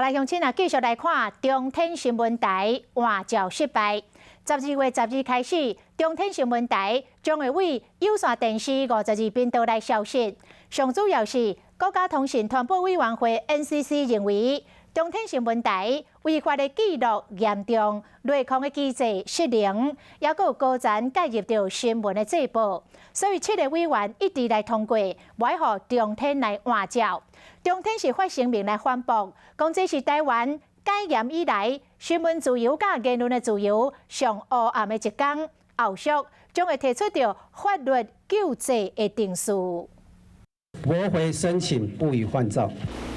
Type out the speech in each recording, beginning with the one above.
來鄉親啊，繼續來看中天新聞台換照失敗。12月12開始，中天新聞台將會為有線電視52頻道來消失。上主要是國家通訊傳播委員會 NCC 認為，中天新聞台違法的記錄嚴重，內控的機制失靈，抑閣有高層介入著新聞的製播，所以七個委員一致來通過，無愛予中天來換照。中天是發聲明來反駁，講這是台灣解嚴以來新聞自由佮言論的自由上烏暗的一天，後續將會提出著法律救濟的程序。駁回申請，不予換照。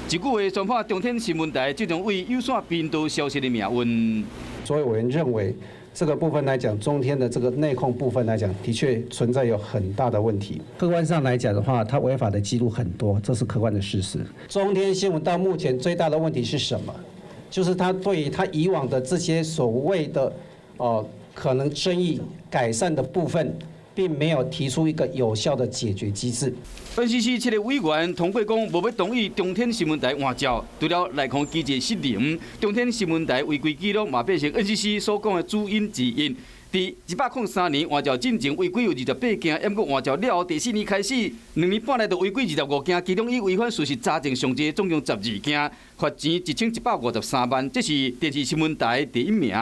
一句話宣判中天新聞台這種為有線頻道消失的命運。所以委員認為，這個部分來講，中天的這個內控部分來講，的確存在有很大的問題。客觀上來講的話，它違法的記錄很多，這是客觀的事實。中天新聞到目前最大的問題是什麼？就是他對於他以往的這些所謂的哦可能爭議改善的部分，並沒有提出一個有效的解決機制。 NCC 七個委員通過講，無欲同意中天新聞台換照，除了內控機制失靈，中天新聞台違規記錄嘛變成 NCC 所講的主因之一。佇103年換照進前違規有28件，毋過換照了後第四年開始，2年半內就違規25件，其中以違反事實查證上濟，總共12件，罰錢1153萬，這是電視新聞台第一名。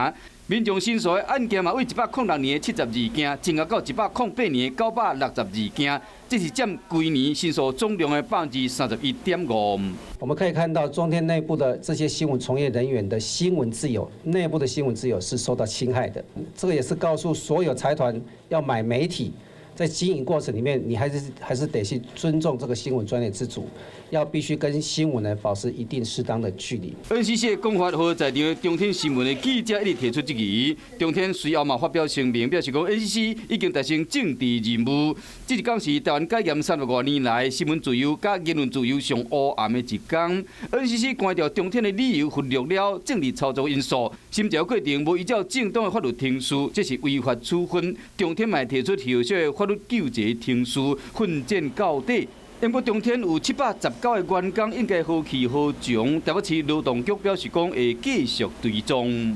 民眾申訴的案件嘛，為106年的72件，增加到108年的962件，這是佔規年申訴總量的31.5%。我們可以看到，中天內部的這些新聞從業人員的新聞自由，內部的新聞自由是受到侵害的。這個也是告訴所有財團要買媒體，在經營過程裡面，你還是得去尊重這個新聞專業自主，要必須跟新聞呢保持一定適當的距離。 NCC 的講法，予在場的中天新聞的記者一直提出質疑。中天隨後嘛發表聲明，表示講 NCC 已經達成政治任務。這一工是台灣解嚴30外年來新聞自由佮言論自由上烏暗的一天。NCC 關掉中天的理由忽略了政治操作因素，審查過程無依照正當的法律程序，這是違法處分。中天嘛提出後續的法律救濟程序，奮戰到底。不過中天有719個員工應該何去何從？台北市勞動局表示講會繼續追蹤。